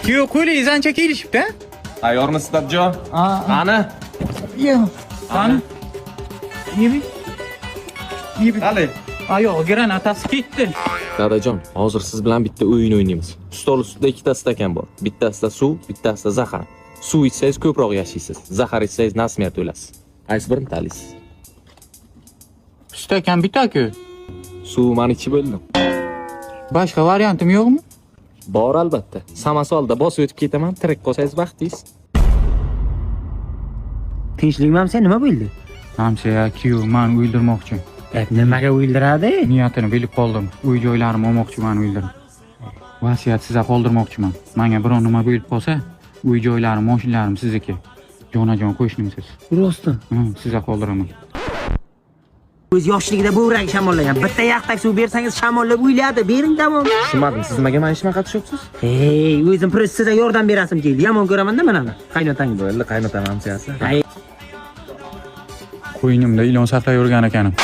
Kuyov, qo'lingiz ancha kelishibdi. Tayyormisiz, dadajon? Qani? Yo'q. Qani? Yebi. Yebi. Qani? Oyog'i granatasi ketdi. Dadajon, hozir siz bilan bitta o'yin o'ynaymiz. Stol ustida ikkita stakan bor. Bittasida suv, bittasida zahar. Suv ichsangiz ko'proq yashaysiz. Zahar ichsangiz насмерть o'lasiz. Qaysi birini tanlaysiz? Stakan bitta-ku. Suv man ichib o'ldim. Boshqa variantim yo'qmi? Bor albatta. Samosolda bosib o'tib ketaman, tirik qolsangiz baxtliz. Tinchlikmi, sen, nima bo'ldi? Hamsoya kuyov mani o'ldirmoqchi. Nimaga o'ldiradi? Niyatini bilib qoldim. Uy joylarimni olmoqchi, mani o'ldirib. Vasiyat sizga qoldirmoqchiman. Menga biron nima bo'lib qolsa, uy joylarim, mashinalarim sizniki. Jonajon qo'shnimsiz. Rostmi? Sizga qoldiraman. O'z yoshligida buvragi shamollagan. Bitta yaxtak suv bersangiz, shamollab o'yladi. Bering, tamom. Tushunmadim, siz nimaga mani ishimga qatishyapsiz? Hey, o'zim просто sizga yordam berasim keldi. Yomon ko'raman-da mana qaynotangni. Bo'ldi, qaynotam hamsoyasi. Ay. Qo'ynimda ilon saqlab yurgan ekanim.